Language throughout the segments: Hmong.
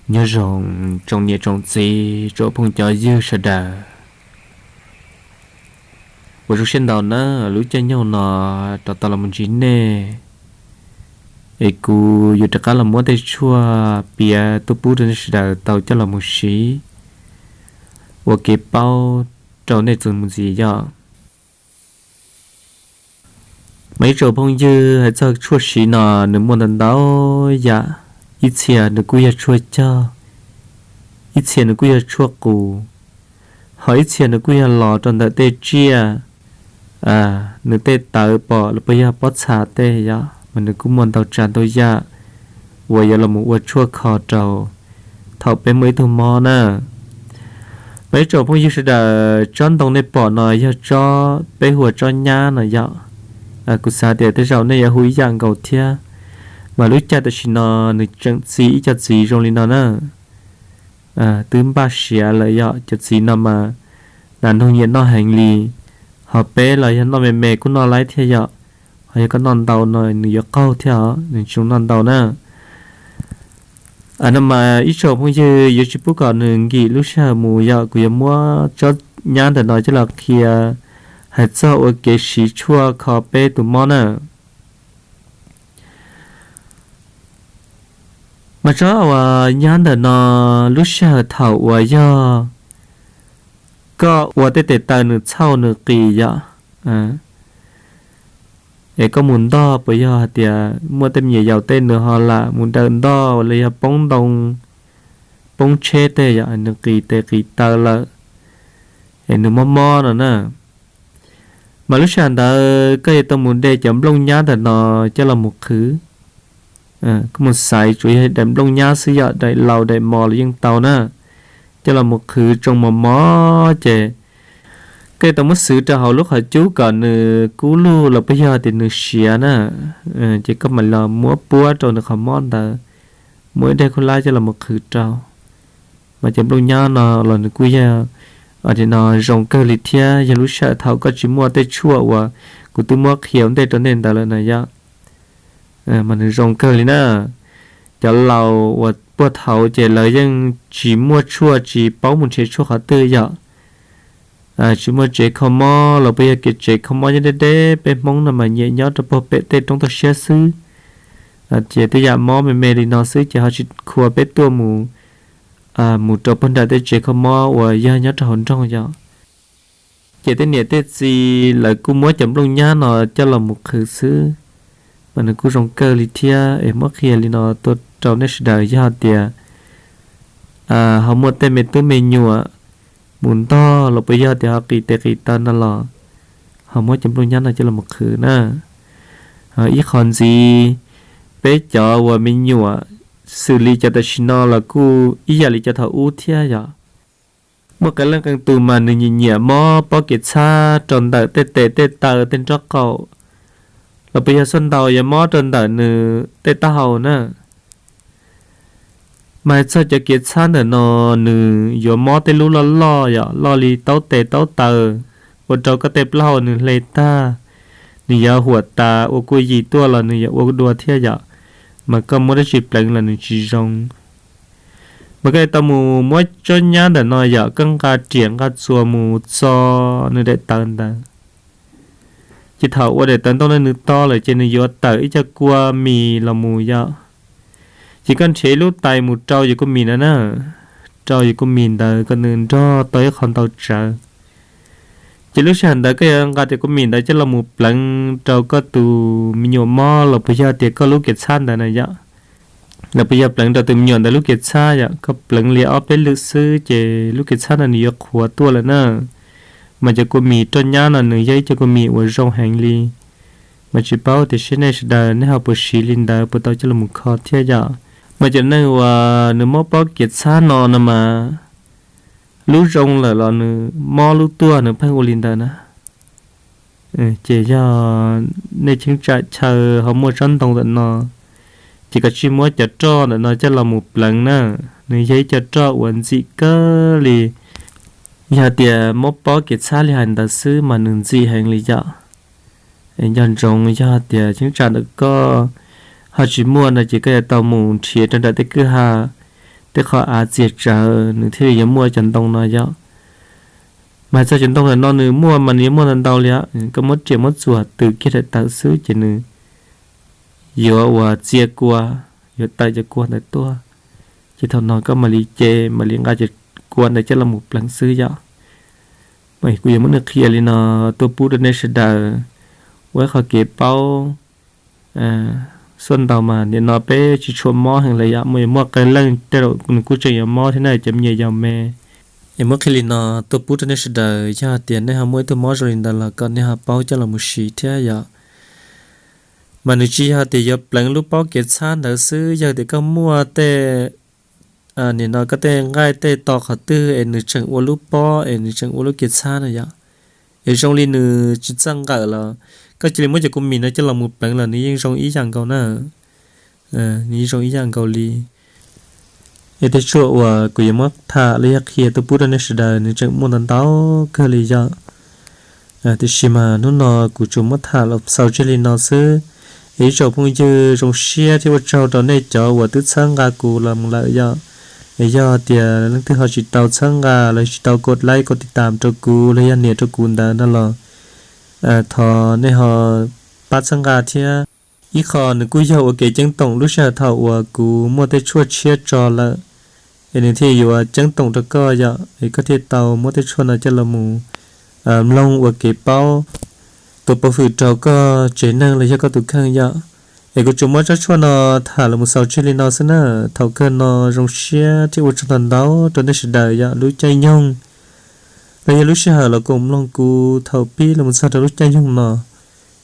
Nyob zoo tsoom niam tsoom txiv tsoom phooj cov ywg sawv daws, ua zoo siab ntau na, lub caij nyoog no rov tau los mus ntsib nej, es kuv yuav rov qab los muab tej tshuaj piav tuaj pub rau nej sawv daws tau coj los mus siv ua kev paub rau nej txuas mus ntxiv yom. Mas ib tsoom phooj ywg, hais txog tshuaj siv no nws muaj ntau ntau yam. Ib txhia nws kuj yog tshuaj cog, ib txhia nws kuj yog tshuaj qus, ho ib txhia nws kuj yog los rau ntawm tej tsiaj, nws tej tawv pom los puas yog pob txha tej yom, mas nws kuj muaj ntau tsav ntau yam uas yuav los mus ua tshuaj kho rau thaum peb muaj ib tug mob na. Mas ib tsoom phooj ywg sawv daws, tsob ntoo nej pom no yog tsob peb hu ua tsob nyab no yom. Kuv xav tias tej zaum nej yuav hu ib yam nkaus thiab. Mas lub caij tam sim no nws tseem txi ib co txiv zoo li no na, twb npaj siav lawm yom. Cov txiv no mas nas noog nyiam noj heev li, ho peb los yog noj me me kuj noj laib thiab yom. Ho yog koj noj ntau no nws yuav qaug thiab os, nws tsis zoo noj ntau na. No mas ib tsoom phooj ywg, yuav tsis pub kom nws nkim lub sij hawm mus yom, kuv yuav muab tsob nyab ntawm no coj los qhia hais txog ua kev siv tshuaj kho peb tus mob na. Mas tsob uas nyab ntawm no, lub sij hawm thaum uas yog koj ua tej tes taw nws txhauj nws qis yom, es koj mus ntog, puas yog hais tias muaj tej me nyuam yaus tej nws ho lam mus dawm ntog los yog poob ntoo, poob tsheb tej yom, nws qis tes qis taw lawm, es nws mob mob no na. Mas lub sij hawm ntawd koj yuav tau mus de cov nplooj nyab ntawm no coj los mus qhwv. Koj mus xaiv tsuas yog daim nplooj nyab xwb yom, daim laus daim mos los yeej tau na. Coj los mus qhwv tsoo mos mos ces koj yuav tau muab xwv rau hauv lub qhov cub kom nws kub lug los puas yog tias nws siav na. Ces koj mam los muab puab rau nws qhov mob ntawd, muab ib daim khaub hlab coj los mus qhwv rau. Mas cov nplooj nyab no los nws kuj yog, no zoo kawg li thiab, yog lub sij hawm thaum koj tsis muaj tej tshuaj uas kuv twb muab qhia ua ntej rau nej ntawd lawm na yom. Mas nws zoo kawg li na. Cov laus uas puag thaud ces lawv yeej tsis muaj tshuaj, tsis paub mus nrhiav tshuaj qhov twg yom. Tsis muaj tsev kho mob los puas yog kev tsev kho mob nyob deb deb, peb Hmoob no mas nyiam nyob rau puag pem tej roob toj siab xwb. Ces tej yam mob me me li no xwb ces ho tsis khuav peb tuaj mus, mus rau puag nram tej tsev kho mob uas yog nyob rau hauv nroog yom. Ces tej niam tej txiv lawv kuj muab cov nplooj nyab no coj los mus qhwv xwb, mas nws kuj zoo kawg li thiab. Es muab qhia li no tuaj rau nej sawv daws, yog tias ho muaj tej me tub me nyuam mus ntog los puas yog tias ho qis tes qis taw no los ho muab cov nplooj nyab no coj los mus qhwv na. Ib qho ntxiv, peb cov uas me nyuam xws li cov tam sim no los kuj ib yam li cov thaum ub thiab yom. Muaj qee leej qee tus mas nws nyiam nyiam mob pob kev txhab rau ntawm tej tes tej taw tej nrob qaum, los puas yog xuaj ntau yuav mob rau ntawm nws tej taub hau na. Mas hais txog cov kev txhab ntawm no, nws yuav mob tej lub loj loj yom, loj li taub tes taub taw, ua rau koj tej plaub hau nws hle tag, nws yuav huam tas ua kua yis tuaj los nws yuav ua dua thiab yom. Mas koj muab dab tsi pleev los nws tsis zoo. Mas koj yuav tau mus muab tsob nyab ntawm no yom, koj nqa riam nqa txuas mus txo nws daim tawv ntawd. Ces thaum ua daim tawv ntoo no nws to lawm ces nws yuav tawm ib co kua mis los mus yom. Ces koj nrhiav ib lub tais mus rau cov kua mis ntawd na, rau cov kua mis ntawd kom nws nrog tau ib qho ntau tsawv. Ces lub sij hawm ntawd koj yuav nqa cov kua mis ntawd coj los mus pleev rau koj tus me nyuam mob los puas yog tias koj lub kev txhab ntawd na yom. Los puas yog pleev rau tus me nyuam ntawd lub kev txhab yom, koj pleev li ob peb lwm xwb ces lub kev txhab ntawd nws yuav qhuav tuaj lawm na. Mas cov kua mis roj nyab no nws yog ib co kua mis uas zoo heev li. Mas tsis paub tias seb nej sawv daws nej ho puas siv li ntawd, puas tau coj los mus kho thiab yom. Mas cov neeg uas nws mob pob kev txhab no no mas lub zoo lawm los nws mob lub tuaj nws pheej ua li ntawd na. Ces yog nej cheeb tsam chaw ho muaj tsob ntoo ntawm no, ces koj tsij muab cov roj ntawm no coj los mus pleev na. Nws yog ib co roj uas ntxim kawg li. Yog tias mob pob kev txhab li hais ntawd xwb mas nws ntxim heev li yom. Nco ntsoov, yog tias cheeb tsam ntawm koj ho tsis muaj no ces koj yuav tau mus nrhiav rau nram tej kwj ha, tej qhov av txias tsawv nws thiaj li yuav muaj cov ntoo no yom. Mas hais txog cov ntoo ntawm no nws muaj mas nws yuav muaj ntau ntau li, koj muab riam muab txuas tws kiag daim tawv xwb ces nws yuav ua txia kua, yuav tawm cov kua ntawd tuaj, ces thaum no koj mam li ce mam li nqa cov kua ntawd coj los mus pleev xwb yom. Mas kuv yuav muab nws qhia li no tuaj pub rau nej sawv daws ua ib qho kev paub. Xuaj ntau mas nim no peb tsis tshua mob heev lawm yom, mas yuav muaj qee leej tej zaum nws kuj tseem yuav mob thiab na cov me nyuam yaus me. Es muab qhia li no tuaj pub rau nej sawv daws, yog hais tias nej ho muaj ib tug mob zoo li ntawd los kom nej ho paub coj los mus siv thiab yom. Mas nws tsis yog tias yuav pleev lub pob kev txhab ntawd xwb, yog tias koj muaj tej nim no koj tej nqaij tej to qhov twg es nws tseem ua lub pob es nws tseem ua lub kev txhab no yom, es zoo li nws tsis txawj nqawm los koj cia li muab cov kua mis no coj los mus pleev los nws yeej zoo ib yam nkaus na. Nws yeej zoo ib yam nkaus li. Es tej tshuaj uas kuv yuav muab tham los yog qhia tuaj pub rau nej sawv daws nws tseem muaj ntau ntau kawg li yom. Tiam sis mas hnub no kuv tsuas muab tham los xaus tseg li no xwb. Es ib tsoom phooj ywg, zoo siab thiab ua tsaug rau nej cov uas twb txhawb nqa kuv los lawm yom. Es yog tias leej twg ho tsis tau txhawb nqa los tsis tau kos like kos tiv tam rau kuv los yog nias rau kuv ntawd no los thov nej ho pab txhawb nqa thiab. Ib qho nws kuj yog ua kev ceeb toom lub sij hawm thaum uas kuv muaj tej tshuaj tshiab tso lawm, es nws thiaj yuav ceeb toom rau koj yom, es koj thiaj tau muab tej tshuaj no coj los mus mloog ua kev paub, tua pov hwm rau koj tsev neeg los yog koj tus kheej yom. Es kuv tsuas muab tsob tshuaj no tham los mus xaus tseg li no xwb na. Thaum kawg no zoo siab thiab ua tsaug ntau ntau rau nej sawv daws yom, lub caij nyoog los yog lub sij hawm los koom mloog kuv thaum pib los mus txog rau lub caij nyoog no.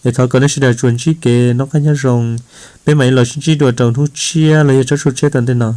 Es thov kom nej sawv daws tsuas ntsib kev noj qab nyob zoo, peb mam li los sib ntsib dua rau hnub tshiab los yog tsob tshuaj tshiab tom ntej no.